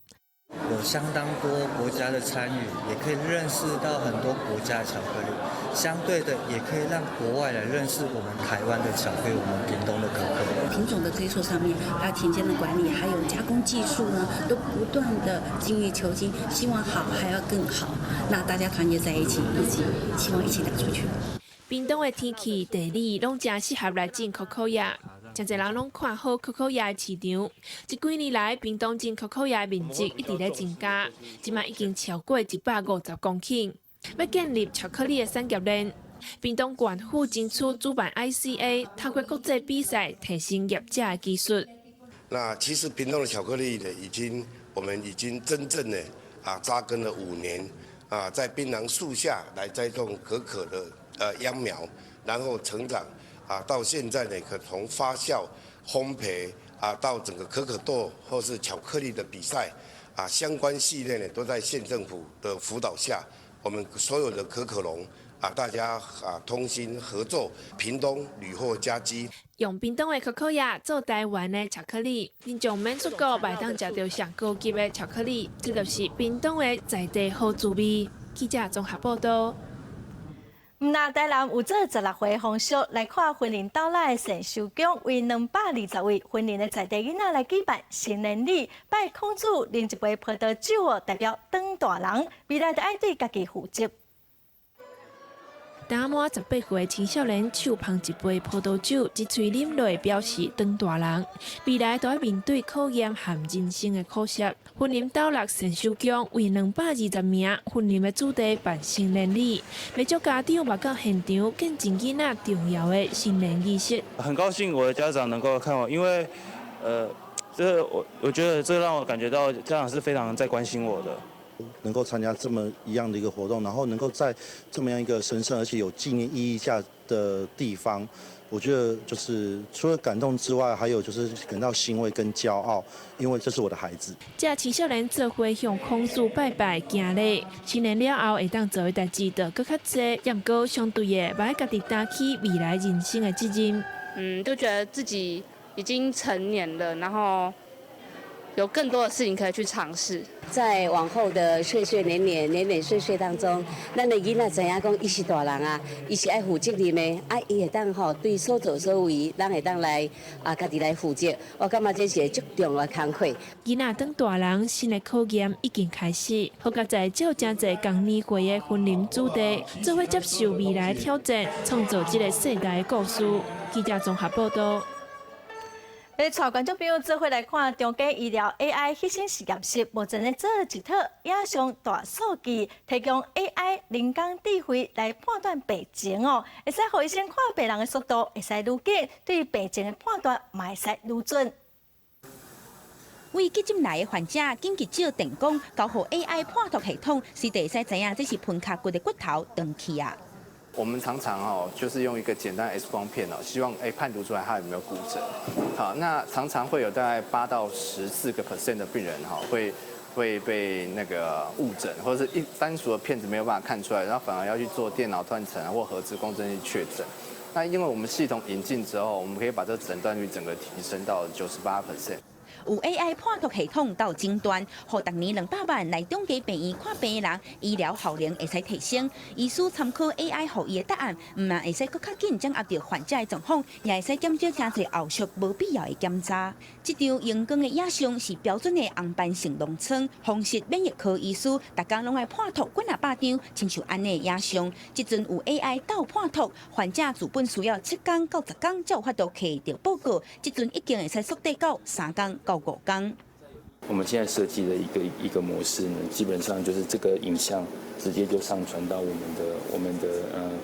有相當多國家的參與，也可以認識到很多國家的巧克力。相對的，也可以讓國外來認識我們台灣的巧克力，我們屏東的可可。品種的追溯上面，還有田間的管理，還有加工技術呢，都不斷的精益求精，希望好還要更好。那大家團結在一起，一起希望一起打出去。屏東的天氣、地理攏誠適合來種可可葉。誠濟人攏看好可可葉的市場。這幾年來，屏東種可可葉的面積一直咧增加，這馬已經超過150公頃。欲建立巧克力的產業鏈，屏東縣府爭取主辦 ICA，透過國際比賽提升業者的技術。那其實屏東的巧克力呢，已經我們已經真正的扎根了5年啊，在檳榔樹下來栽種可可的秧苗，然後成長。啊，到現在呢，可從發酵、烘焙啊，到整個可可豆或是巧克力的比賽，啊，相關系列呢，都在縣政府的輔導下，我們所有的可可農啊，大家啊同心合作，屏東屢獲佳績。用屏東的可可葉做台灣的巧克力，民眾免出國嘛會當食著上高級的巧克力，這就是屏東的在地好滋味。記者綜合報道。毋若台南有做16歲風俗，來看雲林斗六的善修宮，為220位雲林的在地囡仔來舉辦成年禮，拜孔子啉一杯葡萄酒哦，代表長大人，未來著愛對家己負責。當滿18歲青少年手捧一杯葡萄酒，一喙啉落，表示長大人，未來都愛面對考驗和人生的苦澀。雲林斗六善修宮為220名雲林的子弟辦成年禮，袂少家長嘛到現場見證囡仔重要的成年儀式。很高興我的家長能夠看我，因為，這我覺得這讓我感覺到家長是非常在關心我的。能夠參加這麼一樣的一個活動，然後能夠在這麼樣一個神聖而且有紀念意義下的地方，我覺得就是除了感動之外，還有就是感到欣慰跟驕傲，因為這是我的孩子。這青少年做伙向孔子拜拜行禮，成年了後會當做的代誌就閣較濟，毋過相對的，嘛愛家己擔起未來人生的責任。就覺得自己已經成年了，然後有更多的事情可以去嘗試。在往後的歲歲年年、年年歲歲當中，咱的囡仔知影講，伊是大人啊，伊是愛負責任的，啊，伊會當吼對所作所為，咱會當來啊，家己來負責。我感覺這是足重要的工課。囡仔當大人，新的考驗已經開始。好佳哉，這有誠濟仝年歲的雲林子弟，做伙接受未來挑戰，創造這個世代的故事。記者綜合報道。來帶觀眾朋友做伙來看長庚醫療 AI 核心實驗室，目前咧做一套影像大數據，提供 AI 人工智慧來判斷病情哦，會使予醫生看病人的速度會使愈緊，對病情的判斷嘛會使愈準。為急診來的患者緊急照電光，交予 AI 判讀系統，隨地會使知影這是盆跤骨的骨頭斷去啊。我們常常哦，就是用一個簡單 X 光片哦，希望判讀出來他有沒有骨折。好，那常常會有大概8到14個 percent 的病人哈，會被那個誤診，或者是一單純的片子沒有辦法看出來，然後反而要去做電腦斷層或核磁共振去確診。那因為我們系統引進之後，我們可以把這個診斷率整個提升到98%。有 AI 判讀系統到診斷，予逐年200萬來長庚病院看病的人，醫療效能會使提升。醫師參考 AI 予伊的答案，毋但會使閣較緊掌握著患者的狀況，也會使減少誠濟後續無必要的檢查。這張熒光的影像是標準的紅斑性狼瘡，風濕免疫科醫師逐工攏愛判讀幾若百張，親像按呢的影像。這陣有 AI 鬥判讀，患者自本需要7工到10工才有法度摕著報告，這陣已經會使縮短到3工到5工。我們現在設計的一個模式呢，基本上就是這個影像直接就上傳到我們的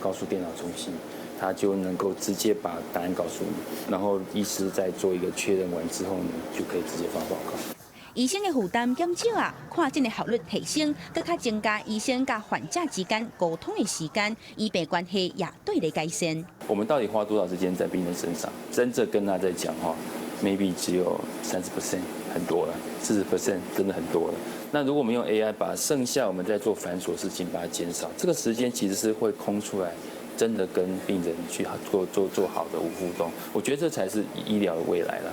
高速電腦中心，它就能夠直接把答案告訴你，然後醫師再做一個確認完之後呢，就可以直接發報告。醫生的負擔減少啊，看診的效率提升，閣較增加醫生佮患者之間溝通的時間，醫病關係也對咧改善。我們到底花多少時間在病人身上？真正跟他在講話，maybe 只有30%，很多了，40% 真的很多了。那如果我們用 AI 把剩下我們在做繁瑣事情把它減少，這個時間其實是會空出來，真的跟病人去做好的互動。我覺得這才是醫療的未來了。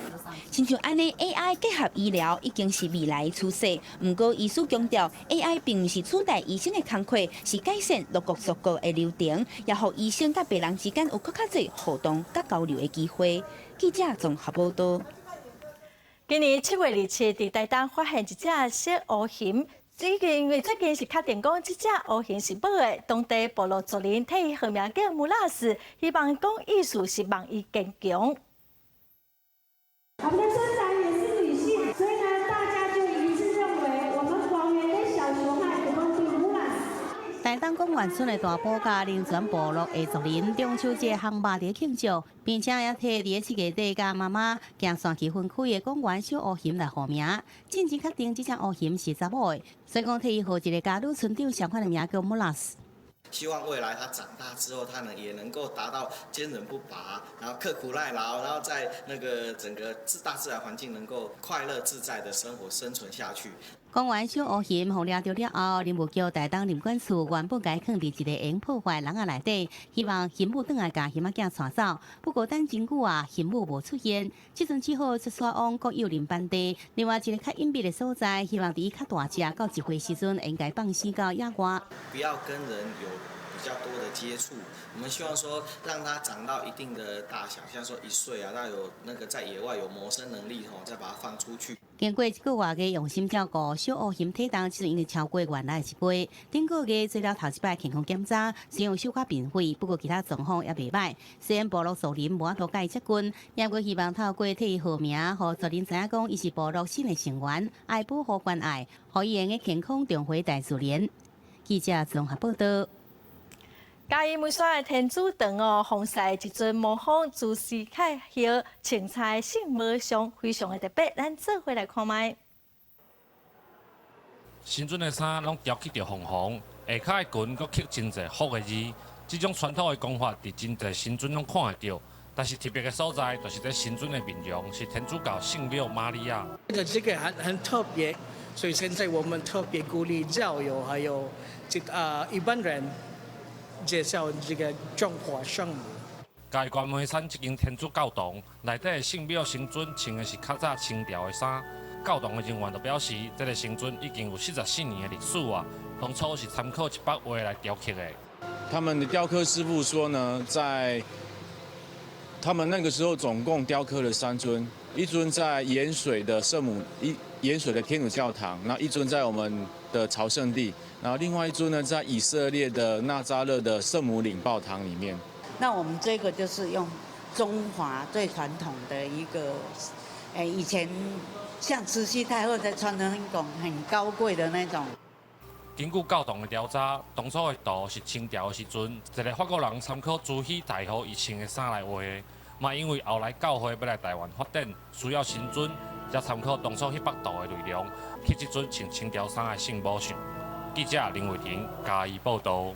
親像按呢 AI 結合醫療已經是未來趨勢。毋過醫師強調，AI 並毋是取代醫生的工課，是改善各國速度的流程，也予醫生佮病人之間有閣較濟互動佮交流的機會。記者綜合報道。今年7月27，佇台東發現一隻小烏熊。最近因為最近是確定講這隻烏熊是母的，當地部落族人替伊號名叫穆拉斯，希望講意思是望伊堅強。我們的村長也是女性，所以呢，大家就一致認為我們廣元的小熊漢就講叫穆拉斯。台東廣元村的大埔佮林泉部落的族人中秋節烘肉佇慶祝，並且也替佇7月底佮媽媽行山去分開的廣元小烏熊來號名。進前確定這隻烏熊是查某的，所以講替伊號一個佮女村長相款的名叫穆拉斯。希望未來他長大之後，他呢也能夠達到堅韌不拔，然後刻苦耐勞，然後在那個整個大自然環境能夠快樂自在的生活生存下去。廣元小烏熊予掠著了後，林務局台東林管處原本共伊囥佇一個會用破壞籠仔內底，希望熊母轉來共熊仔囝帶走。不過等真久啊，熊母無出現，這陣只好出徙往國有林班地，另外一個較隱秘的所在，希望佇伊較大隻到1歲時陣，會共放生到野外。不要跟人有比較多的接觸，我們希望說讓它長到一定的大小，像說1歲啊，那有那個在野外有謀生能力吼，再把它放出去。經過一個月的用心照顧，小烏熊體重這陣已經超過原來一倍。頂個月做了頭一擺健康檢查，雖然有小可變肥，不過其他狀況也袂䆀。雖然部落族人無法度佮伊接近，也閣希望透過替伊號名，予族人知影講伊是部落新的成員，愛保護關愛，予伊會用健康重回大自然。記者綜合報道。嘉義梅山的天主堂哦，奉祀一尊模仿朱絲楷葉穿插聖母像，非常的特別。咱做伙來看覓。神尊的衫攏雕刻著鳳凰，下跤的裙閣刻真濟福的字。這種傳統的工法，佇真濟神尊攏看會著。但是特別的所在，就是這神尊的面容是天主教聖母瑪利亞。這個很特別，所以現在我們特別鼓勵教友還有這一般人介紹這個中華聖母。嘉義關梅山這間天主教堂內底的聖母神尊穿的是較早清朝的衫。教堂的人員就表示，這個神尊已經有44年的歷史啊，當初是參考一幅畫來雕刻的。他們的雕刻師傅說呢，在他們那個時候總共雕刻了三尊，一尊在鹽水的聖母，一鹽水的天主教堂，那一尊在我們的朝聖地，然後另外一尊呢，在以色列的納扎勒的聖母領報堂裡面。那我們這個就是用中華最傳統的一個，以前像慈禧太后在穿的那種很高貴的那種。根據教堂的調查，當初的圖是清朝的時陣，一個法國人參考慈禧太后伊穿的衫來畫的。嘛，因為後來教會欲來台灣發展，需要神尊，才參考當初彼幅圖的內容，刻這尊穿清朝衫的聖母像。記者林慧婷嘉義報導。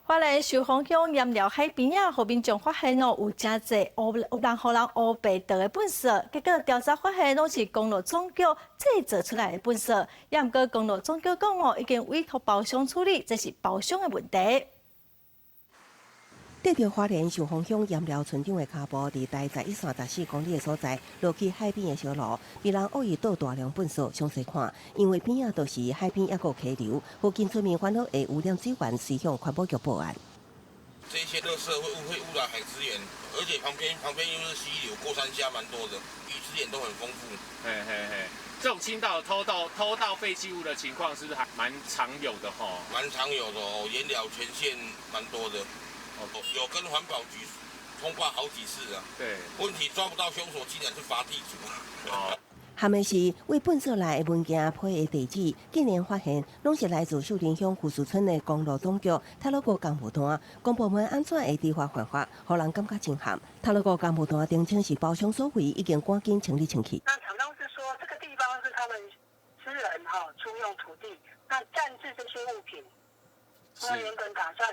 花蓮壽豐鄉鹽寮海邊仔，予民眾發現哦，有誠濟烏有人予人烏白倒的糞埽，結果調查發現攏是公路總局製造出來的糞埽。也毋過公路總局講哦，已經委託包商處理，這是包商的問題。綴著花蓮壽豐鄉鹽寮村長的跤步，佇大捷一線14公里的所在，落去海邊的小路，被人惡意倒大量糞埽，詳細看，因為邊仔都是海邊，抑閣溪流，附近村民煩惱會污染水源，隨向環保局報案。這些垃圾會污染海資源，而且旁邊又是溪流，過山蝦蠻多的，魚資源都很豐富。嘿嘿嘿，這種傾倒偷倒廢棄物的情況，是不是還蠻常有的？吼？蠻常有的哦，鹽寮全線蠻多的。有跟環保局通報好幾次啊。對。問題抓不到兇手，竟然是罰地主。哦。含的是為糞埽內的文件批的地址，竟然發現攏是來自秀林鄉富士村的公路總局太魯閣工務段。公部門按怎會知法犯法，予人感覺真譀。太魯閣工務段聲稱是包商所為，已經趕緊清理清去。那廠商是說，這個地方是他們私人哈租用土地，那暫置這些物品，那原本打算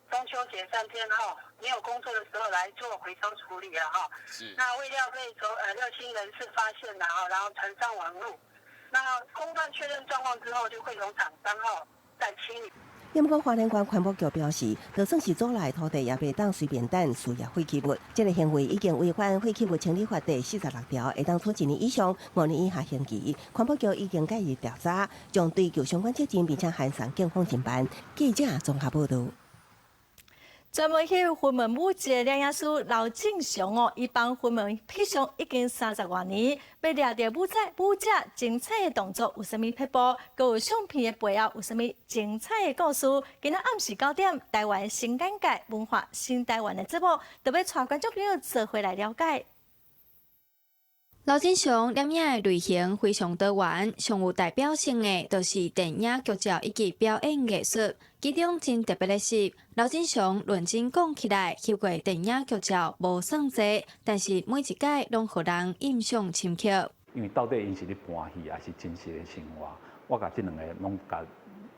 中秋節3天哈，沒有工作的時候來做回收處理啊哈。是。那未料被熱心人士發現了哈，然後傳上網路。那公辦確認狀況之後，就會從廠商哈再清理。毋過花蓮縣環保局表示，就算是租來土地，也袂當隨便等私業廢棄物。這個行為已經違反廢棄物清理法第46條，會當處一年以上5年以下刑期。環保局已經介入調查，將追究相關責任，並且函送警方偵辦。記者綜合報導。專門翕雲門舞集的攝影師劉進雄哦，伊幫雲門翕相已經30外年，欲掠著舞者精彩的動作有啥物撇步，閣有相片的背後有啥物精彩的故事？今仔暗時9點，台灣新眼界文化新台灣的節目，就欲帶觀眾朋友做伙來了解。劉進雄攝影的類型非常多元，上有代表性的就是電影劇照以及表演藝術。其中真特別的是，劉進雄認真講起來，翕過電影劇照無算濟，但是每一擺攏予人印象深刻。因為到底𪜶是咧扮戲，還是真實的生活？我共這兩個攏共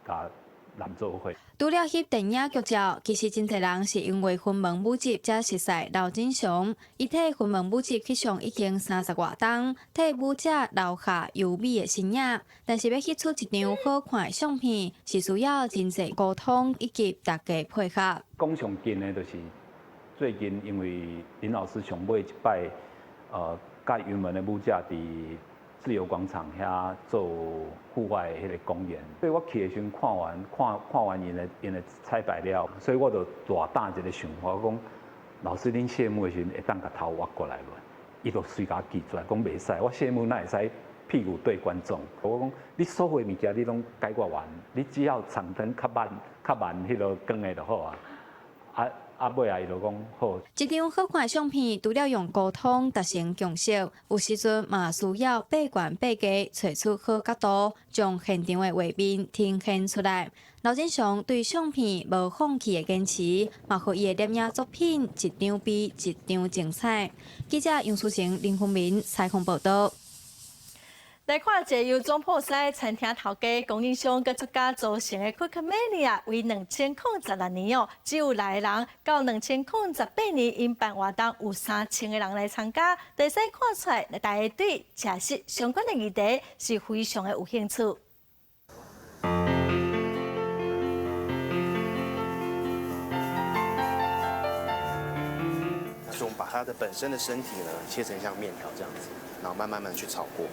共攬做伙。除了翕電影劇照，其實真濟人是因為雲門舞集才熟似劉進雄。伊替雲門舞集翕相已經30外冬，替舞者留下優美的身影。但是欲翕出一張好看的相片，是需要真濟溝通以及大家配合。講上近的，就是最近因為林老師上尾一擺，佮雲門的舞者佇自由廣場遐做戶外的彼個公演，所以我去的時陣看完𪜶的彩排了，所以我就大膽一個想法，我講老師恁謝幕的時陣會當共頭挖過來無？伊就隨共我拒絕，講袂使。我謝幕哪會使屁股對觀眾？我講你所有的物件你攏解決完，你只要場燈較慢較慢，彼個光的就好啊。啊，尾仔伊就講好。一張好看的相片，除了用溝通達成共識，有時陣嘛需要爬懸爬低，揣出好角度，將現場的畫面呈現出來。劉進雄對相片無放棄的堅持，嘛予伊的攝影作品一張比一張精彩。記者楊書成、林宏明採訪報導。來看一个由總鋪師餐廳頭家供應商佮作家組成的 Cookmania，為2016年哦，只有六个人，到2018年𪜶辦活動有3000个人來參加，會使看出來，大家對食食相關的議題是非常的有興趣。是我們把它的本身的身體呢切成像麵條這樣子，然後慢慢慢去炒過。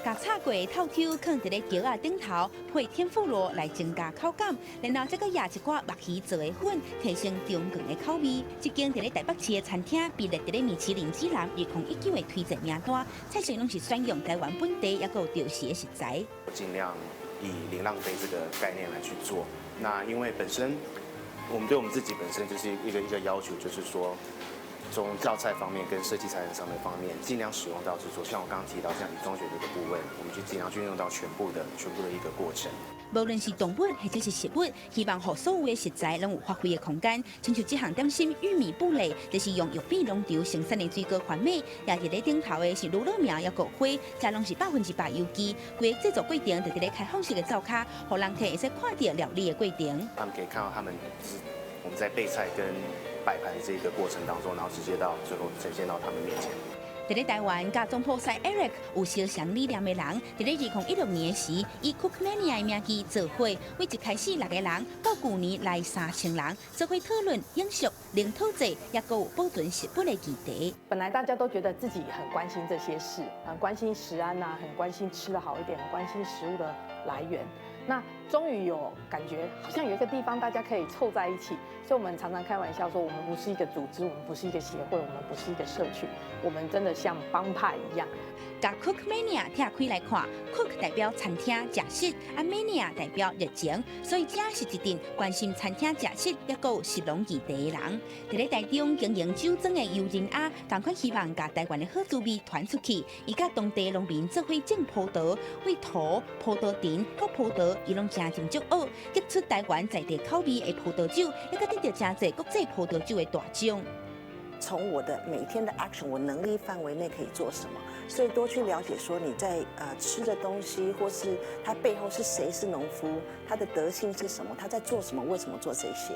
共炒過的透抽囥佇咧橋仔頂頭，配天婦羅來增加口感，然後再閣壓一寡墨魚做的粉，提升中間的口味。這間佇咧台北市的餐廳被列佇咧米其林指南2019的推薦名單，菜色攏是選用台灣本地抑閣有著時的食材。我盡量以零浪費這個概念來去做。那因為本身我們對我們自己本身就是一個要求，就是說，從教材方面跟設計菜單上面方面，盡量使用到製作，像我剛剛提到像魚中學這個部位，我們就盡量去用到全部的一個過程。無論是動物或者是食物，希望予所有的食材攏有發揮的空間。親像這項點心玉米布蕾，就是用玉米農場生產的水果番麥，也佇咧頂頭的是乳酪苗，抑閣花，這攏是100%有機。規个製作過程就佇咧開放式的灶跤，予人客會使看著料理的過程。他們可以看到他們就是我們在備菜跟擺盤這個過程當中，然後直接到最後呈現到他們面前。佇咧台灣，佮總鋪師 Eric 有相像理念的人，佇咧2016年時，以 Cookmania 的名義做伙，為一開始六個人，到舊年來3000人，做伙討論飲食、零討債，抑閣有保存食物的議題。本來大家都覺得自己很關心這些事，很關心食安啊，很關心吃得好一點，很關心食物的來源。那終於有感覺，好像有一個地方大家可以湊在一起，所以我們常常開玩笑說，我們不是一個組織，我們不是一個協會，我們不是一個社群，我們真的像幫派一樣。共 Cookmania 拆開來看，Cook 代表餐廳食食，啊 Mania 代表熱情，所以這是一陣關心餐廳食食，抑閣有食農議題的人。佇咧台中經營酒莊的尤仁阿，仝款希望共台灣的好滋味傳出去。伊佮當地農民做伙種葡萄，對土、葡萄藤、佮葡萄，伊攏誠斟酌學，結出台灣在地口味的葡萄酒，抑閣得著誠濟國際葡萄酒的大獎。從我的每天的 action，我能力範圍內可以做什麼？所以多去了解，說你在吃的東西，或是他背後是誰是農夫，他的德性是什麼，他在做什麼，為什麼做這些？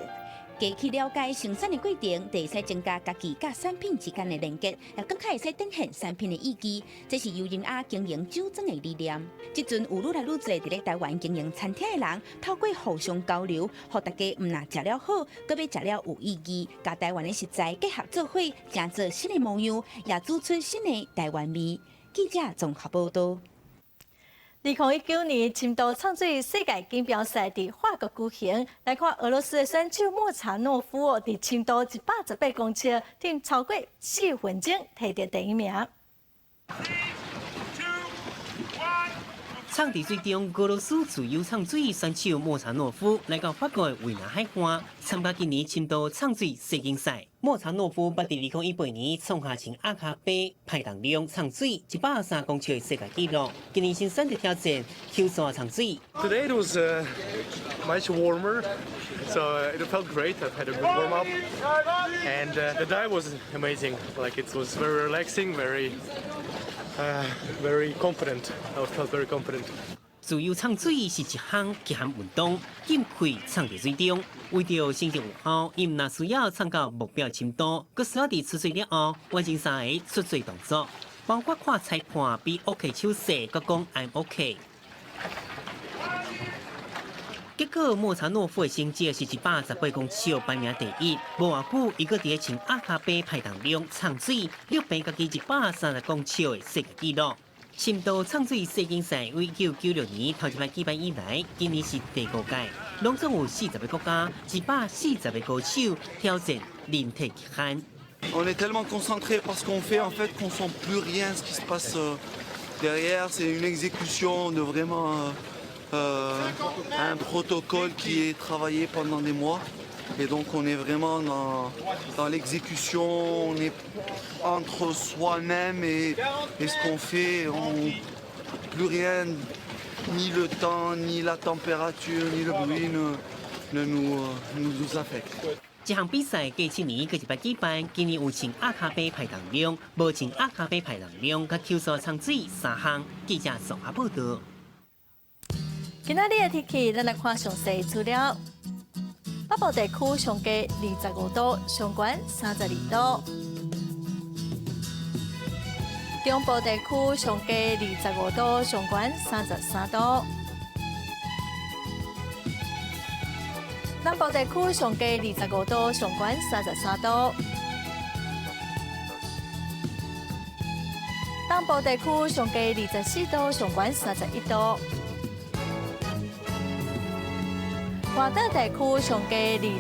加去了解生產的過程，就會使增加家己佮產品之間的連結，也閣較會使展現產品的意義。這是尤仁阿經營酒莊的理念。這陣有愈來愈濟佇咧台灣經營餐廳的人，透過互相交流，予大家毋但食了好，閣欲食了有意義，共台灣的食材結合做伙，成做新的模樣，也煮出新的台灣味。記者綜合報導。2019年深度藏水世界錦標賽佇法國舉行，來看俄羅斯的選手莫查諾夫哦，佇深度118公尺，踮超過4分鐘摕著第一名。藏佇水中，俄羅斯自由藏水選手莫查諾夫來到法國的維納海岸參加今年深度藏水世錦賽。莫查諾夫捌佇2018年創下穿鴨跤背派動量藏水103公尺的世界紀錄，今年新選擇挑戰 Q 線藏水。 Today it was much warmer, so it felt great. I've had a good warm up, and the dive was amazing. Like it was very relaxing, very confident. I felt very confident. 自由藏水是一項極限運動，禁氣藏佇水中，為著成績有效，伊毋但需要藏到目標深度，閣需要佇出水了後完成三个出水動作，包括看裁判比 OK 手勢，閣講 I'm OK。結果莫查諾夫的成績是118公尺，排名第一。無偌久，伊閣佇咧穿鴨跤背派動量藏水，力平家己130公尺的世界紀錄。深度藏水世錦賽為1996年頭一擺舉辦以來，今年是第五屆，攏總有40個國家、140個高手挑戰人體極限。 On est tellement concentré par ce qu'on fait en fait qu'on sent plus rien ce qui se passe derrière. C'est une exécution de vraiment un protocole qui est travaillé pendant des mois. Et donc on est vraiment dans l'exécution, on est entre soi-même et ce qu'on fait, plus rien, ni le temps, ni la température, ni le bruit ne nous affecte. 這項比賽過7年閣一擺舉辦，今年有穿鴨跤白排重量，無穿鴨跤白排重量，佮球速衝水三項。記者綜合報道。今仔日的天氣，咱來看詳細資料。北部地區上低25度，上懸32度。中部地區上低25度，上懸33度。南部地區上低25度，上懸33度。東部地區上低24度，上懸31度。外島地區上低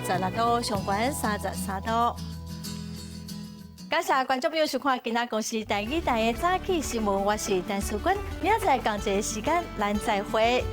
26度，上懸33度。感謝觀眾朋友收看今仔公視台語台的早起新聞，我是陳淑君，明仔載仝一个時間，咱再會。